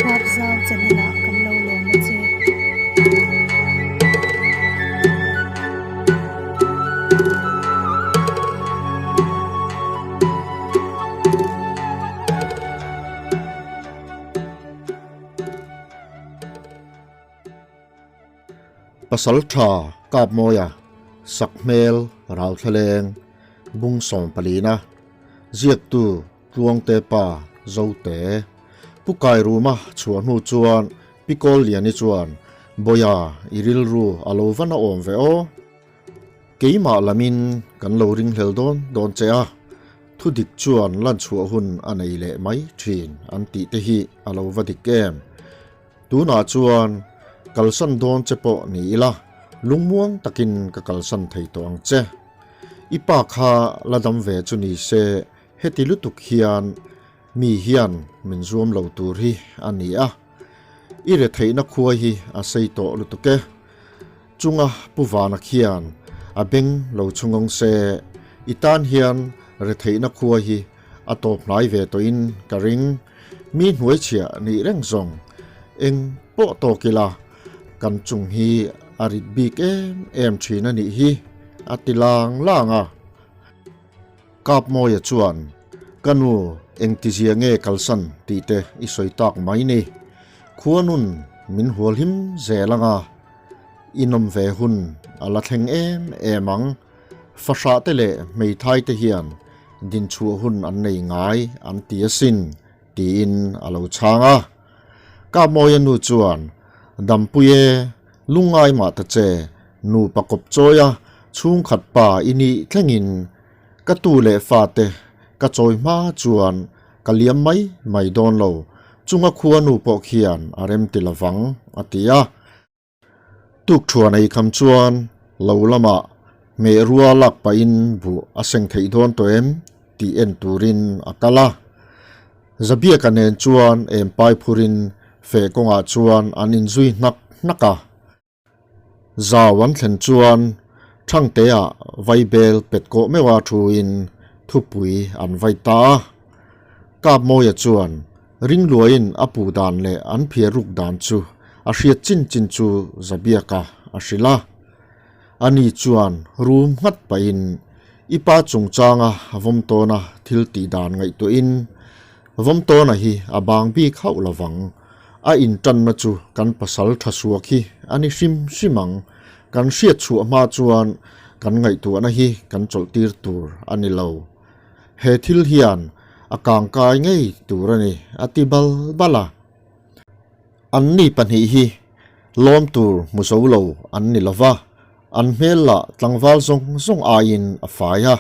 Huapzau channel ah kan lo lawm a che. Pasal tha Kapmawia, Sakhmel, Rauthlaleng, Bung Sawmpalina, Ziaktu Tluangte pa Zote, Pu Kairuma chhuah hnu chuan Pi Kawlliani chuan, Bawia, i rilru a lo va na awm ve aw. Keimah lamin kan lo ringhlel dawn dawn che a, thu dik chuan lan chhuah hun a nei leh mai thin an tih te hi a lo va dik em? Tunah chuan kalsan dawn che pawh ni ila, lungmuang takin ka kalsan thei tawh ang che. I pa kha la dam ve chu ni se heti lutuk hian mi hian min zuam lo tur hi a ni a. I retheihna khua hi a sei tawh lutuk e. Chunga Pu Vana khian a beng lo chhungawng se, i tan hian retheihna khua hi a tawp hnai ve tawhin ka ring. Mi hnuaichhiah nih reng zawng eng pawh tawk ila kan chung hi a rit bik em em thin a nih hi, a ti lang lang a. Kapmawia chuan, Ka nu, engtizia nge kalsan tih te i sawi tak mai ni. Khuanun min hual him zel anga i nawm ve hun a la thleng em em ang. Fahrah te leh hmeithai te hian dinchhuah hun an nei ngai an ti asin, tiin a lo chhang a. Kapmawia nu chuan, Dampui e, lungngai mah ta che, nupa kawp chawia chhungkhat pa i nih thlengin ka tu leh fate ka chawi hma chuan ka liam mai mai dawn lo, chunga khua nu pawh khian a rem ti lovang, a ti a. Tukthuan ei kham chuan lo lamah hmeh rua lak pahin buh a seng theih dawn tawh em tih en turin a kal a. Zabiaka nen chuan em pai phurin feh kawngah chuan an inzui hnak hnak a. Zau an thlen chuan Thangtea vaibel pet kawh meuha thuin thupui an vai ta a. Kapmawia chuan ringluaiin a puh dan leh an phiar ruk dan chu a hriat chin chin chu Zabiaka a hrilh a. Ani chuan rum nghat pahin i pa chungchanga vawm tawna thil tih dan ngaihtuahin vawm tawna hi a bang bik hauh lovang. A intanna chu kan pasal tha suak hi a ni hrim hrim ang. Kan hriat chhuah hma chuan kan ngaihtuahna hi kan chawlhtir tur a ni lo. He thil hian a kangkai ngei tur a ni, a ti bal bal a. Anni pahnih hi lawm tur hmu zo lo an ni lo va, an hmel lah tlangval zawng zawng aiin a fai a,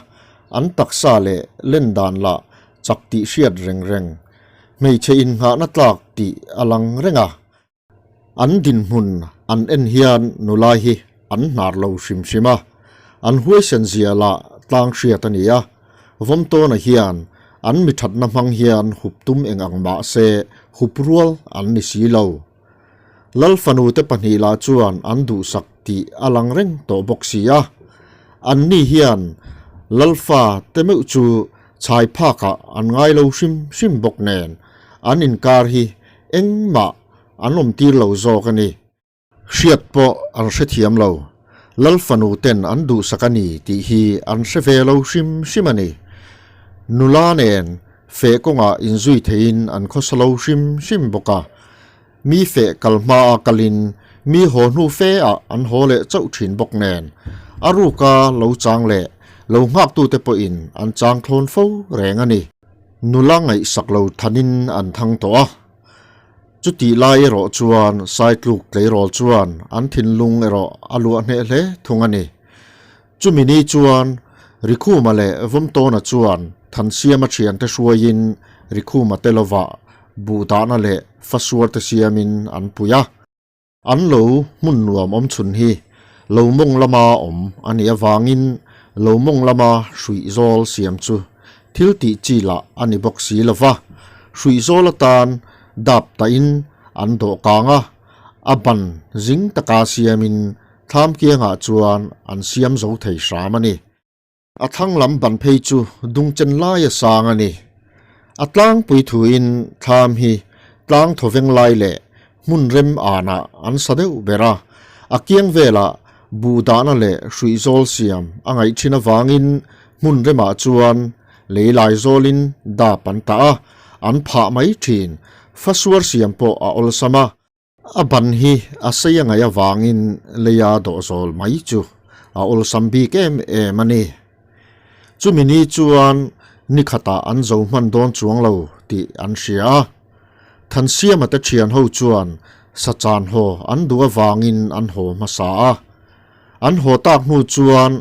an taksa leh len dan lah chak tih hriat reng reng, hmeichhe innghahna tlak tih a lang reng a. An dinhmun an en hian nula hi an hnar lo hrim hrim a, an huaisen zia lah tlang hriat a ni a, Vawmtawna hian an mi thatna hmang hian hup tum eng ang mah se hup rual an ni si lo. Lal fanute pahnih lah chuan an duhsak tih a lang reng tawh bawk si a, anni hian Lalfa te meuh chu chhai phakah an ngai lo hrim hrim bawk nen an inkar hi engmah an awm tir lo zawk a ni. Hriat pawh an hrethiam lo. Lal fanu ten an duhsak a ni tih hi an hre ve lo hrim hrim a ni. Nula nen feh kawngah inzui theiin an khawsa lo hrim hrim bawk a. Mi feh kal hmaa kalin mi haw hnu fe ah an haw leh chauh thin bawk nen a ruka lo chang leh lo nghaktute pawhin an chang thlawn fo reng a ni. Nula ngaihsak lo thanin an thang tawh a. Chutih lai erawh chuan Saitluk tleirawl chuan an thinlung erawh a luah hneh hle thung a ni. Chumi ni chuan Rikhuma leh Vawmtawna chuan Thansiama thiante hruaiin Rikhuma te lovah buh dahna leh fasuar te siamin an pui a. An lo hmun nuam awm chhun hi lo mawng lama awm a nih avangin lo mawng lama hruih zawl siam chu thil tih chi lah a ni bawk si lo va, hruih zawl atan dap tahin an dawh kang a, a ban zing taka siamin thlam kiangah chuan an siam zo thei hram a ni. A thlang lam ban phei chu dungchen laia sang a ni. A tlangpui thuin thlam hi tlang thawveng lai leh hmun rem anah an sa deuh ber a, a kiang velah buh dahna leh hruih zawl siam a ngaih thin avangin hmun remah chuan lei lai zawlin dap an tah a, an phah mai thin. Fasuar siam pawh a awlsam a. A ban hi a sei a ngaih avangin leia dawh zawl mai chu a awlsam bik em em a ni. Chumi ni chuan ni khatah an zo hman dawn chuang lo tih an hria a. Thansiama te thian ho chuan sachan haw an duh avangin an haw hmasa a. An haw tak hnu chuan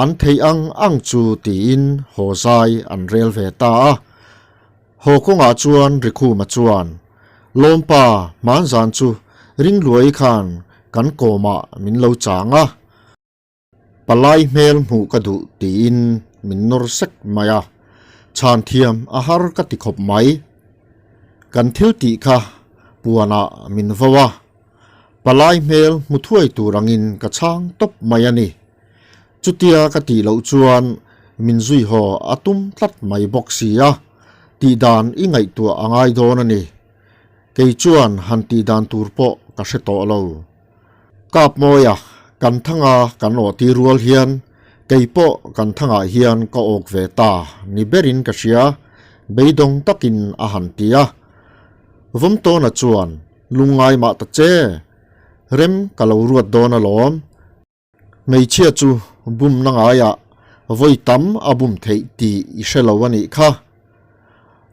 an theih ang ang chu tiin haw zai an rel ve ta a. Haw kawngah chuan Rikhuma chuan, Lawmpa, hmanzan chu ringluai khan kan kawmah min lo chang a. Palai hmel hmuh ka duh tiin min nawr sek mai a, chhan thiam a har ka ti khawp mai. Kan thil tih kha puanah min vo a, palai hmel hmu thuai tur angin ka chhang tawp mai a ni. Chutia ka tih loh chuan min zui haw a tum tlat mai bawk si a, tih dan i ngaihtuah a ngai dawn a ni. Kei chuan han tih dan tur pawh ka hre tawh lo. Kap mawia kan thanga kan awh tir rual hian kei pawh kan thangah hian ka awk ve ta ni berin ka hria, beidawng takin a han ti a. Vawmtawna chuan lungngai mah ta che, rem ka lo ruat dawn alawm. Hmeichhia chu bumna ngaiah vawi tam a bum theih tih i hre lo a nih kha.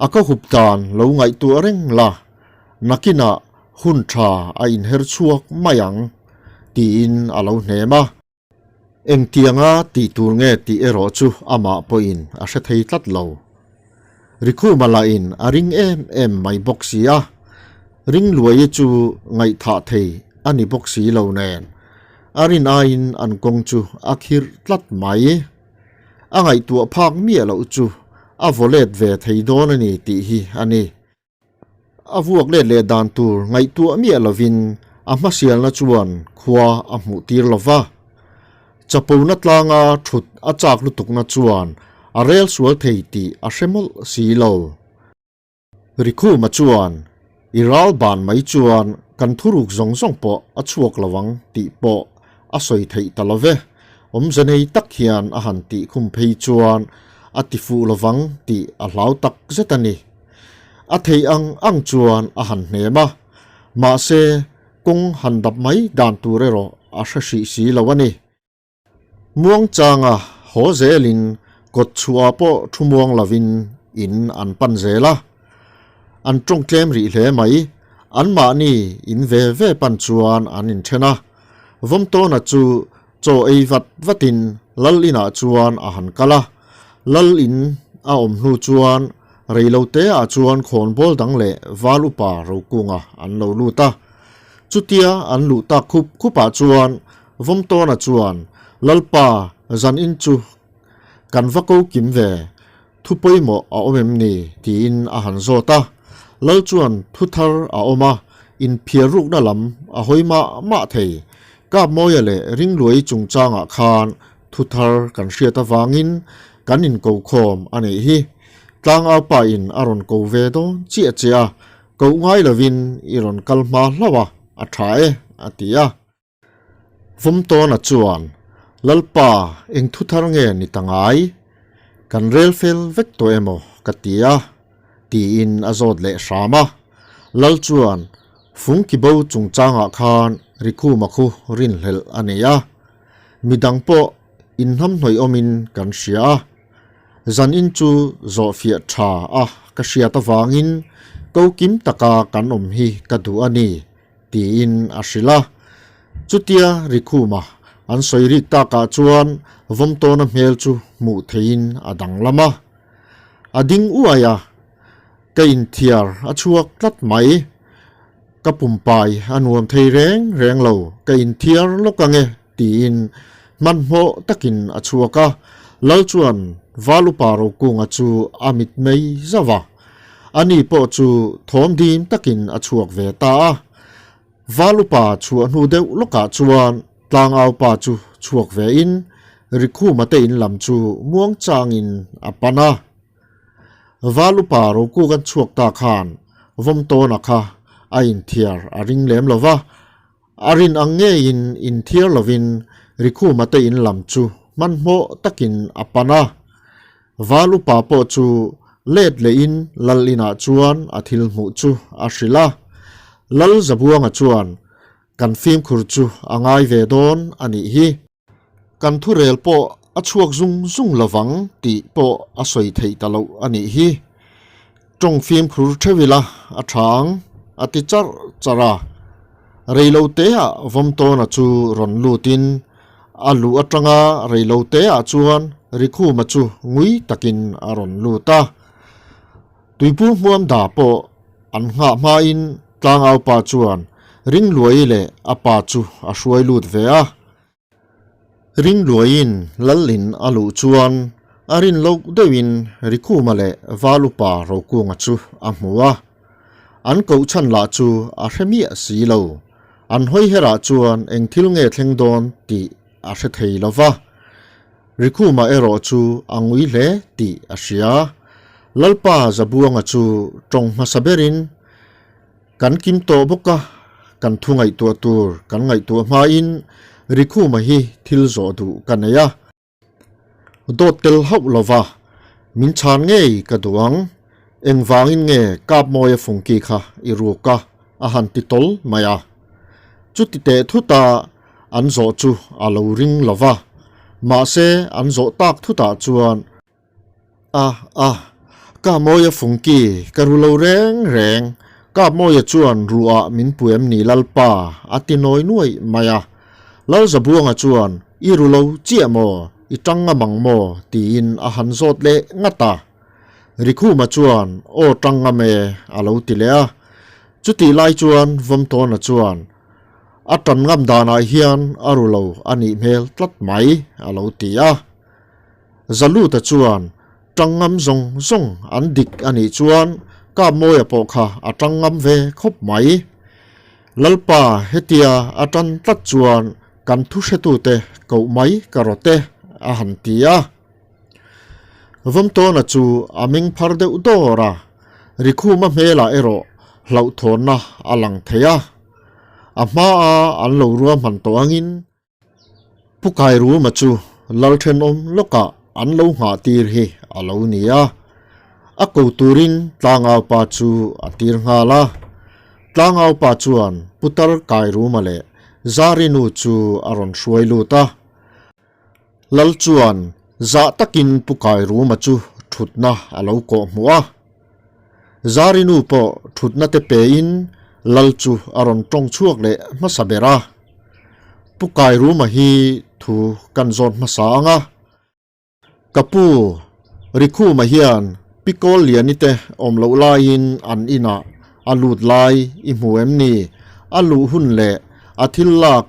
A ka hup dan lo ngaihtuah reng la, nakinah hun tha a inher chhuak mai ang, tiin a lo hnem a. Engtianga tih tur nge tih erawh chu amah pawhin a hre thei tlat lo. Rikhuma lahin a ring em em mai bawk si a, Ringluaii chu ngaihthah thei a ni bawk si lo nen, a rin aiin an kawng chu a khirh tlat mai. A ngaihtuah phak miah loh chu a vaw let ve thei dawn a ni tih hi a ni. A vuak let leh dan tur ngaihtuah miah lovin a hmasialna chuan khua a hmuh tir lo va. Chapona tlanga thut a chak lutukna chuan a rel sual thei tih a hre mawlh si lo. Rikhuma chuan, I ral ban mai chuan kan thuruk zawng zawng pawh a chhuak lo ang tih pawh a sawi theih ta lo ve. Awmze nei tak hian a han tih khum phei chuan a ti fuh lo vang tih a hlau tak zet a ni. A theih ang ang chuan a han hnem a, mahse kawng han dap mai dan tur erawh a hre hrih si lo a ni. Muangchanga haw zelin kawt chhuah pawh thu muang lovin in an pan zel a, an tawng tlem rih hle mai. Anmahni in ve ve pan chuan an inthen a, Vawmtawna chu Chaw ei vat vatin Lal inah chuan a han kal a, Lal in a awm hnu chuan reilote ah chuan khawnbawl dang leh val upa Rokunga an lo lut a. Chutia an luh tak khup khup ah chuan Vawmtawna chuan Lalpa zan in chu kan va ko kim ve, thu pawimawh a awm em ni? tiin a han zawt a. Lal chuan thu thar a awm a, inphiar rukna lam a hawi mah mah thei. Kapmawia leh Ringluai chungchangah khan thu thar kan hriat avangin kan inko khawm a nih hi. Tlangaupa in a rawn ko ve dawn chiah che a, koh ngai lovin i rawn kal hma hlauh a, a tha e, a ti a. Vawmtawna chuan, Lalpa, eng thu thar nge ni ta ngai? Kan rel fel vek tawh emaw ka ti a, tiin a zawt leh hram a. Lal chuan, Fungki bo chungchangah khan Rikhuma khu rinhlelh a nei a, midang pawh inhnamhnawih awmin kan hria a. Zanin chu zawhfiah tha a ka hriat avangin ko kim taka kan awm hi ka duh a ni, tiin a hrilh a. Chutia Rikhuma an sawi rik takah chuan Vawmtawna hmel chu hmuh theihin a danglam a. A ding uai a, ka inthiar a chhuak tlat mai. Ka pumpai a nuam thei reng reng lo, ka inthiar lawk ange tiin hmanhmawh takin a chhuak a. Lal chuan Val upa Rokunga chu a mitmei zauh a. Ani pawh chu thawm dim takin a chhuak ve ta a. Val upa chhuah hnu deuh lawkah chuan tlangau pa chu chhuak vein Rikhuma te in lam chu muangchangin a pan a. Val upa Rokugan chhuak ta khan. Vawmtawna kha a inthiar a ring lem lo va, a rin ang ngeiin inthiar lovin Rikhuma te in lam chu hmanhmawh takin a pan a. Val upa pawh chu let lehin Lal inah chuan a thil hmuh chu a hrilh a. Lal Zabuanga chuan, Kan fimkhur chu a ngai ve dawn a nih hi. Kan thurel pawh a chhuak zung zung lovang tih pawh a sawi theih ta loh a nih hi. Tawng fimkhur theuh ila a tha ang, a ti charh charh a. Reiloteah Vawmtawna chu rawn lutin a luh atanga reiloteah chuan Rikhuma chu ngui takin a rawn lut a. Tuipur hmuam da pawh an nghah hmain Tlangaupa chuan Ringluai leh a pa chu a hruai lut ve a. Ringluaiin Lalin a luh chuan a rin loh deuhin Rikhuma leh Valupa Rokunga chu a hmu a. An kohchhan lah chu a hre miah si lo. An hawi herah chuan eng thil nge thleng dawn tih a hre thei lo va. Rikhuma erawh chu a ngui hle tih a hria. Lalpa Zabuanga chu tawng hmasa berin, Kan kim tawh bawk a, kan thu ngaihtuah tur kan ngaihtuah hmain Rikhuma hi thil zawh duh ka nei a. Dawt tel hauh lo va, min chhan ngei ka duh ang. Engvangin nge Kapmawia fungki kha i ruk a? a han ti tawl mai a. Chuti teh thuta an zawh chu a lo ring lo va, mahse an zawh tak thutah chuan, A, a, Kapmawia fungki ka ru lo reng reng, Kapmawia chuan ruah min pu em ni Lalpa? a ti nawi nuai mai a. Lalzabuanga chuan, I ru lo chiah maw? I tang ngam ang maw? tiin a han zawt leh ngat a. Rikhuma chuan, Aw tang ngam e, a lo ti leh a. Chutih lai chuan Vawmtawna chuan, A tan ngam danah hian a ru lo a nih hmel tlat mai, a lo ti a. Zaluta chuan, Tang ngam zawng zawng an dik a nih chuan Kapmawia pawh kha a tang ngam ve khawp mai. Lalpa hetia a tan tlat chuan kan thu hretute koh mai ka rawt e, a han ti a. Vawmtawna chu a meng phar deuh dawr a, Rikhuma hmelah erawh hlauhthawnna a lang thei a. A hmaa an lo ruahman tawh angin Pu Kairuma chu lal thenawm lawkah an lo nghah tir hi a lo ni a. A ko turin Tlangaupa chu a tir nghal a. Tlangaupa chuan Putar Kairuma leh Zarinu chu a rawn hruai lut a. Lal chuan zah takin Pu Kairuma chu thutna a lo kawh hmuh a. Zarinu pawh thutna te pein Lal chu a rawn tawng chhuak leh hmasa ber a. Pu Kairuma hi thu kan zawt hmasa ang a. Ka pu, Rikhuma hian Pi Kawlliani te awm loh laiin an inah a lut lai i hmu em ni? A luh hun leh a thil lak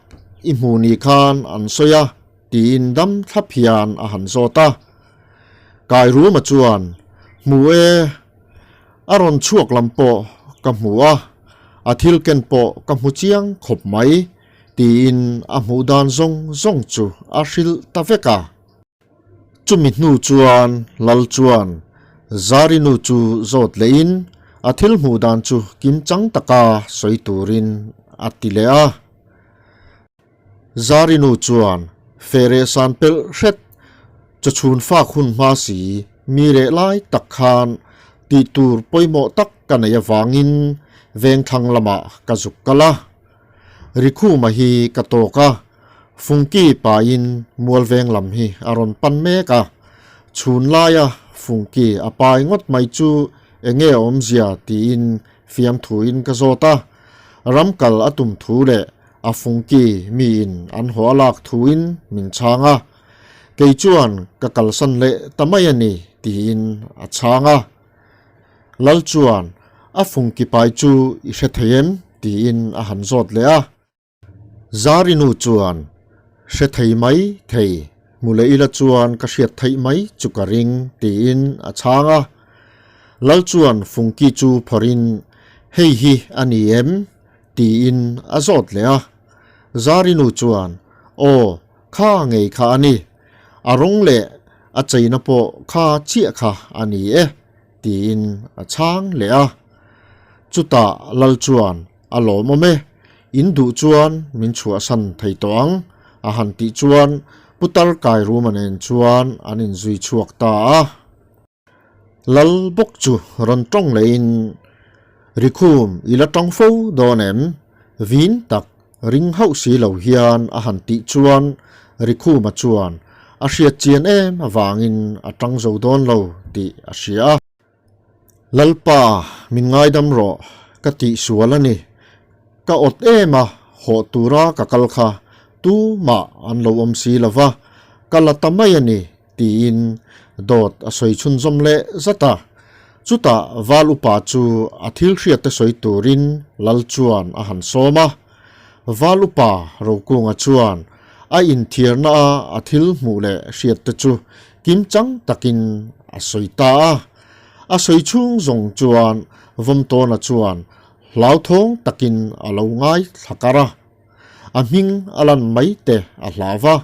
i hmu ni khan an sawi a, tiin dam thlap hian a han zawt a. Kairuma chuan, Hmu e, a rawn chhuak lam pawh ka hmu a, a thil ken pawh ka hmu chiang khawp mai, tiin a hmuh dan zawng zawng chu a hrilh ta vek a. Chumi hnu chuan Lal chuan Zarinu chu zawt lehin a thil hmuh dan chu kimchang taka sawi turin a ti leh a. Zarinu chuan Fereh san pelh hret chawchhun fak hun hma si mi reh lai tak khan tih tur pawimawh tak ka nei avangin vengthlang lamah ka zuk kal a. Rikhuma hi ka tawk a, Fungki pain Mualveng lam hi a rawn pan mek a, chhun laia Fungki a pai ngawt mai chu enge awmzia tiin fiamthuin ka zawt a, ram kal a tum thu leh a Fungki miin an haw a lak thuin min chhang a, kei chuan ka kalsan leh ta mai a ni tiin a chhang a. Lal chuan a fungki pai chu i hre thei em? tiin a han zawt leh a. Zarinu chuan, Hre thei mai thei, hmu leh ila chuan ka hriat theih mai chu ka ring, tiin a chhang a. Lal chuan fungki chu phawrhin, Hei hi a ni em? tiin a zawt leh a. Zarinu chuan, Aw, kha ngei kha a ni. A rawng leh a cheina pawh kha chiah kha a ni e, tiin a chhang leh a. Chutah Lal chuan, A lawmawm e, in duh chuan min chhuahsan thei tawh ang, a han tih chuan Putar Kairuma nen chuan an inzui chhuak ta a. Lal bawk chu rawn tawng lehin, Rikhum i la tawng fo dawn em? Vin tak ring hauh si lo hian a han tih chuan Rikhuma chuan a hriat chian em avangin a tang zo dawn lo tih a hria a. Lalpa, min ngaidam rawh, ka tih sual a ni. Ka awt em a, hawh tura ka kal kha tu mah an lo awm si lo va, ka la ta mai a ni, tiin dawt a sawi chhunzawm leh zat a. Chutah Val upa chu a thil hriatte sawi turin Lal chuan a han sawm a. Val upa Rokunga chuan a inthiarna a a thil hmuh leh hriatte chu kimchang takin a sawi ta a. A sawi chhung zawng chuan Vawmtawna chuan hlauthawng takin a lo ngaithla kar a. A hming a lan mai te a hlau va.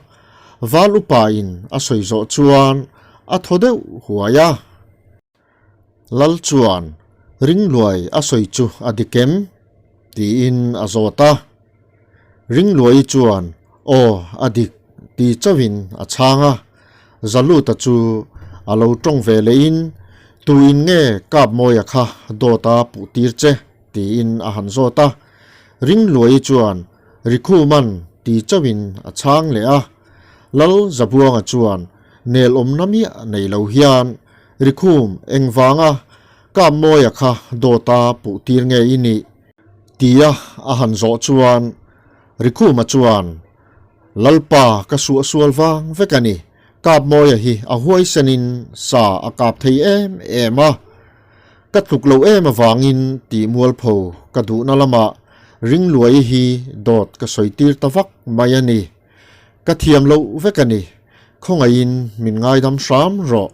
Val upain a sawi zawh chuan a thaw deuh huai a. Lal chuan Ringluai a sawi chu a dik em? tiin a zawt a. Ringluai chuan Aw a dik ti chauhin a chhang a. Zaluta chu a lo tawng ve lehin Tuin nge Kapmawia kha dawt a puh tir che? tiin a han zawt a. Ringluai chuan Rikhuman ti chauhin a chhang leh a. Lal Zabuanga chuan nel awmna miah nei lo hian Rikhum engvanga Kapmawia kha dawta puh tir nge i nih? tia a han zawh chuan Rikhuma chuan Lalpa ka suah sual vang vek a ni, Kapmawia hi a huaisenin sa a kap thei em em a, ka tluk lo em avangin tih mualpho ka duhna lamah Ringluai hi dawt ka sawi tir ta vak mai a ni. Ka thiam loh vek a ni, khawngaihin min ngaidam hram rawh,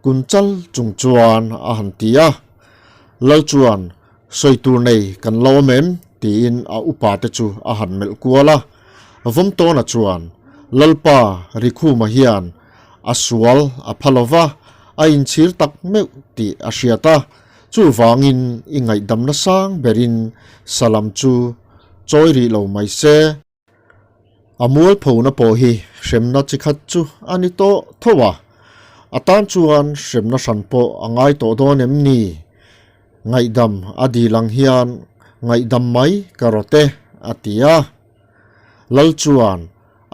kun chal chung chuan a han ti a. Lal chuan, Sawi tur nei kan lo awm em? tiin a upa te chu a han melh kual a. Vawmtawna chuan, Lalpa Rikhuma hian a sual a pha lo va, a inchhir tak meuh tih a hriat a, chuvangin i ngaihdamna sang berin salam chu chawi rih lo mai se. A mualphona pawh hi hremna chi khat chu a ni tawh tho a, a tan chuan hremna hran pawh a ngai tawh dawn em ni? Ngaihdam a dil ang hian ngaihdam mai ka rawt e, a ti a. Lal chuan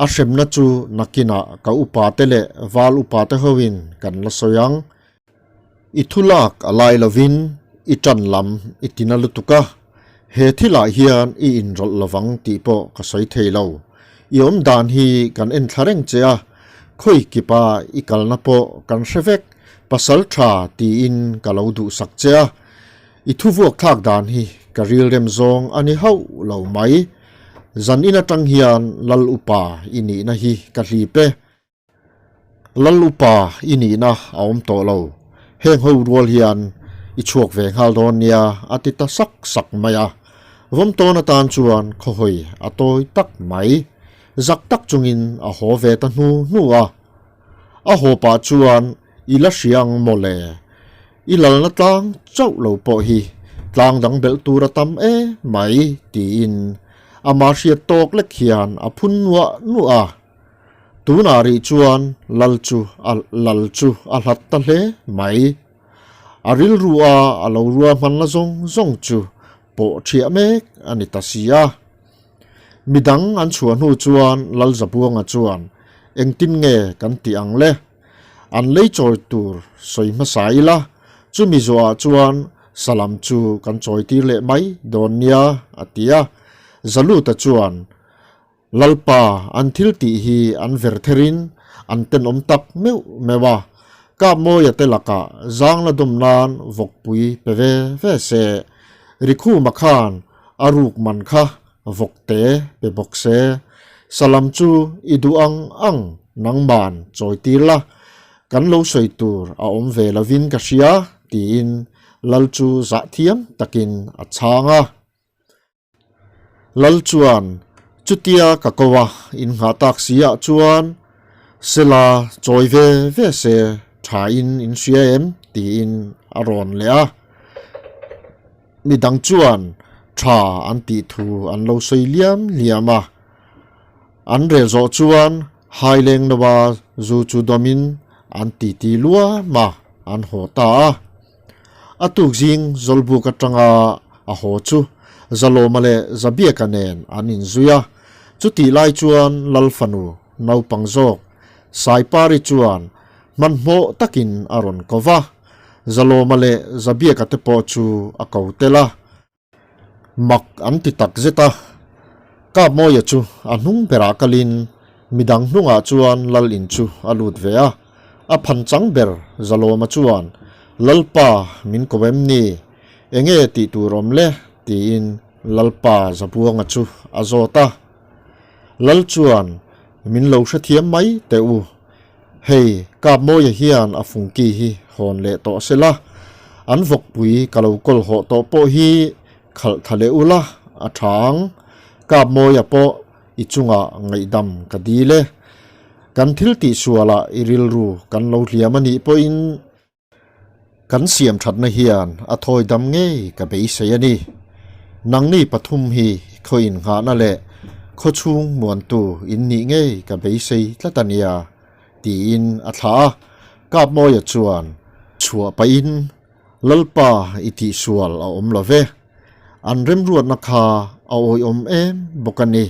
a hremna chu nakinah ka upate leh val upate hoin kan la sawi ang. I thu lak a lai lovin i tan lam i tina lutuk a, he thilah hian i inrawlh lovang tih pawh ka sawi thei lo. I awm dan hi kan en thla reng che a, khawi kipa i kalna pawh kan hre vek, pasal tha tiin ka lo duhsak che a, i thu vuak thlak dan hi ka rilrem zawng a ni hauh lo mai. Zan in atang hian Lal upa i nihna hi ka hlip e. Lal upa i nihna a awm tawh lo, heng ho rual hian i chhuak ve nghal dawn nia a ti ta sak sak mai a. Vawmtawn atan chuan khawhawi a tawi tak mai. Zak tak chungin a haw ve ta hnu hnu a. A haw pah chuan i la hria ang maw le? I lalna tlang chauh lo pawh hi tlang dang belh tur a tam e mai tiin amah hriat tawk lek hian a phun nuah nuah a. Tunah rih chuan lal chu a lal chu a hlat ta hle mai. A rilru a a lo rua hmanna zawng zawng chu pawh thiah mek a ni ta si a. Midang an chhuah hnu chuan Lal Zabuanga chuan engtin nge kan tih ang le? An lei chawi tur sawi hmasa ila, chumi zawhah chuan salam chu kan chawi tir leh mai dawn nia a ti a. Zaluta chuan Lalpa, an thil tih hi an ver therin an tenawm tak meuh meuh a, Kapmawia te lakah zangla dawm nan vawkpui pe ve ve se, Rikhuma khan a ruk man kha vawkte pe bawk se, Salam chu i duh ang ang nangman chawi tir la, kan lo sawi tur a awm ve lovin ka hria, tiin Lal chu zahthiam takin a chhang a. Lal chuan chutia ka ko a in nghah tak si ah chuan Sela chawi ve ve se tha in in hria em tiin a rawn leh a. Midang chuan tha an tih thu an lo sawi liam liam a. An rel zawh chuan haileng lova zu chu dawmin an titi luam a, an haw ta a. A tuk zing Zawlbuk atanga a haw chu Zalawma leh Zabiaka nen an inzui a. Chutih lai chuan Lal fanu naupang zawk Saipari chuan hmanhmawh takin a rawn ko va, Zalawma leh Zabiaka te pawh chu a ko tel a. Mak an ti tak zet a, Kapmawia chu a hnung berah kalin midang hnungah chuan Lal in chu a lut ve a, a phan chang ber Zalawma chuan Lalpa min ko em ni? Enge tih tur awm le? tiin Lalpa Zabuanga chu a zawt a. Lal chuan min lo hrethiam mai teh u. Hei, Kapmawia hian a fungki hi hawn leh tawh se la, an vawkpui ka lo kawl hawh tawh pawh hi khalh tha leh ula a tha ang. Kapmawia pawh i chungah ngaihdam ka dil e. Kan thil tihsualah i rilru kan lo hliam a nih pawhin Kan siam thatna hian a thawi dam ngei ka beisei a ni. Nangni pathum hi khaw innghahna leh khaw chhung muantu in nih ngei ka beisei tlat a nia, tiin a thlah a. Kapmawia chuan chhuah pahin, Lalpa i tihsual a awm lo ve. An remruatna kha a awihawm em bawk a ni.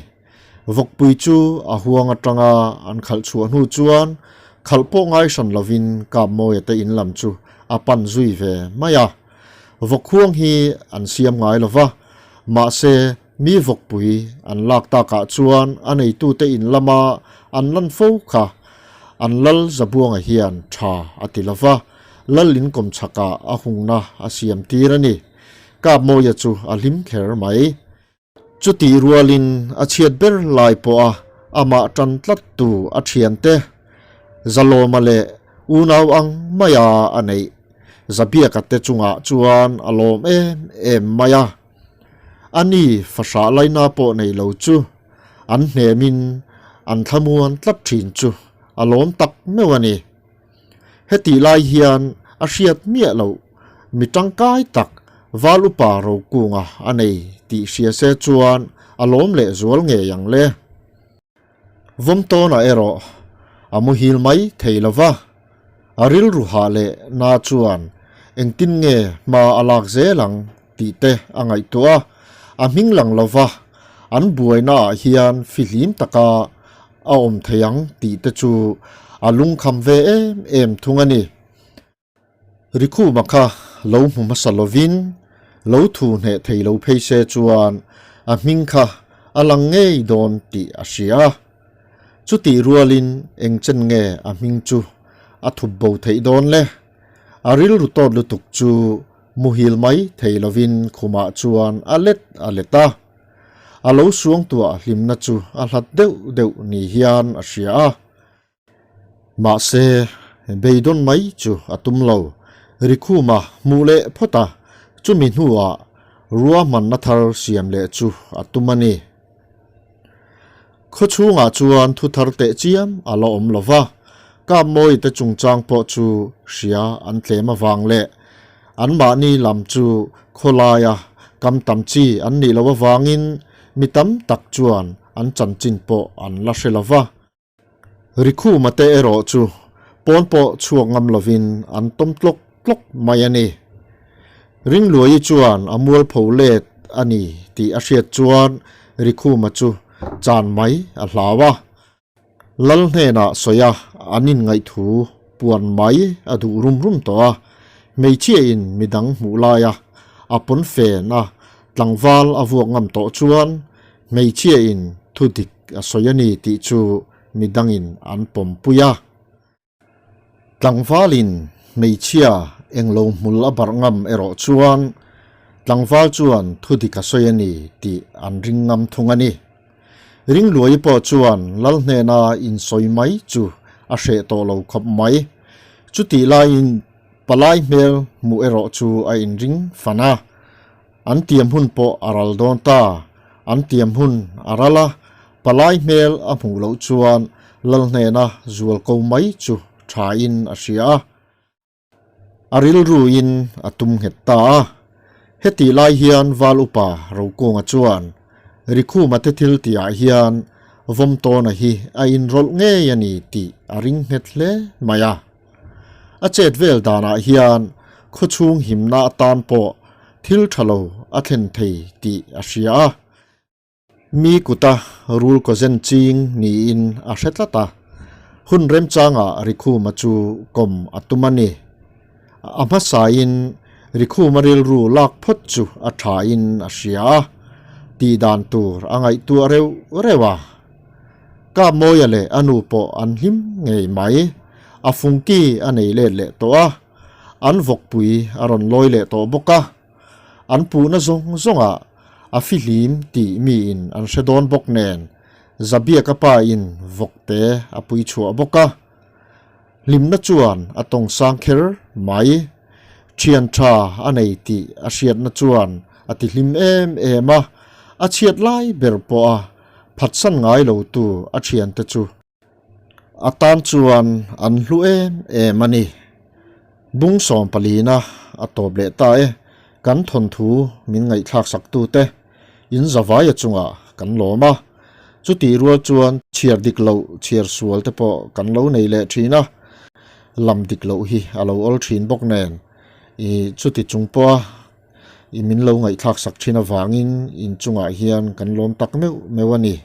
Vawkpui chu a huang atanga an khalh chhuah hnu chuan khalh pawh ngai hran lovin Kapmawia te in lam chu a pan zui ve mai a. Vawk huang hi an siam ngai lo va, mahse mi vawkpui an lak takah chuan a neitute in lama an lan fo kha an lal Zabuanga hian tha a ti lo va, lal in kawmchhakah a hungna a siam tir a ni. Kapmawia chu a hlim kher mai. Chutih rualin a chhiat ber lai pawha amah tan tlattu a thiante Zalawma leh unau ang maia a neih Zabiaka te chungah chuan a lawm em em mai a. A ni fahrah laina pawh nei lo chu an hnemin an thlamuan tlat thin chu a lawm tak meuh a ni. Hetih lai hian a hriat miah loh mi tangkai tak Val upa Rokunga a nei tih hria se chuan a lawm leh zual ngei ang le. Vawmtawnah erawh a muhil mai thei lo va, a rilru hah leh na chuan engtin nge hma a lak zel ang tih te a ngaihtuah a, a hming lang lo va, an buainaah hian fihlim taka a awm thei ang tih te chu a lungkham ve em em thung a ni. Rikhuma kha lo hmu hmasa lovin lo thu hneh thei lo phei se chuan a hming kha a lang ngei dawn tih a hria a. Chutih rualin eng chen nge a hming chu a thup bo theih dawn le? A rilru tawt lutuk chu muhil mai thei lovin khumah chuan a let a let a. A lo suangtuah hlimna chu a hlat deuh deuh ni hian a hria a. Mahse, beidawn mai chu a tum lo. Rikhuma hmuh leh phawt a, chumi hnuah ruahmanna thar siam leh chu a tum a ni. Khaw chhungah chuan thu thar teh chiam a la awm lo va, Kapmawii te chungchang pawh chu hria an tlem avang leh anmahni lam chu khawlaia kam tam chi an nih loh avangin mi tam tak chuan an chanchin pawh an la hre lo va. Rikhuma te erawh chu pawn pawh chhuak ngam lovin an tawm tlawk tlawk mai a ni. Ringluaii chuan a mualpho let a ni tih a hriat chuan Rikhuma chu chan mai a hlau a. Lal hnenah sawi a an inngaihthu puan mai a duh rum rum tawh a, hmeichhiain midang hmuh laia a pawn fen a tlangval a vuak ngam tawh chuan hmeichhiain thu dik a sawi a ni tih chu midangin an pawmpui a. Tlangvalin hmeichhia englo hmul a barh ngam erawh chuan tlangval chuan thu dik a sawi a ni tih an ring ngam thung a ni. Ringluaii pawh chuan Lal hnena insawi mai chu a hreh tawh lo khawp mai. Chutih laiin palai hmel hmuh erawh chu a inring fan a. An tiam hun pawh a ral dawn ta. An tiam hun a ral a, palai hmel a hmuh loh chuan Lal hnena zual ko mai chu thain a hria a. A rilruin a tum nghet ta a. Hetih lai hian Val Upa Rokunga chuan Rikhuma te thil tihah hian Vawmtawna hi a inrawlh ngei a ni tih a ring nghet hle mai a. A chet vel danah hian khawchhung himna atan pawh thil tha lo a thlen thei tih a hria a. Mi kuta rul kawzen ching niin a hre tlat a, hun remchangah Rikhuma chu kawm a tum a ni. A hmasain Rikhuma rilru lak phawt chu a thain a hria a, tihdan tur a ngaihtuah reuh reuh a. Kapmawia leh a nu pawh an hlim ngei mai. A fungki a nei let leh tawh a, an vawkpui a rawn lawi leh tawh bawk a. An puhna zawng zawngah a fihlim tih miin an hre dawn bawk nen Zabiaka pa in vawkte a pui chhuah bawk a. Hlimna chuan a tawng sang kher mai. Thian tha a nei tih a hriatna chuan a ti hlim em em a, a chhiat lai ber pawh a phatsan ngai lo tu a thiante chu a tan chuan an hlu em em a ni. Bung sawm palina a tawp leh ta e, kan thawnthu min ngaihthlak sak tute in zavaia chungah kan lawm a, chutih rual chuan chhiar dik loh chhiar sual te pawh kan lo nei leh thin a, lam dik loh hi a lo awl thin bawk nen i chuti chung pawha i min lo ngaihthlak sak thin avangin inchungah hian kan lawm tak meuh meuh a ni.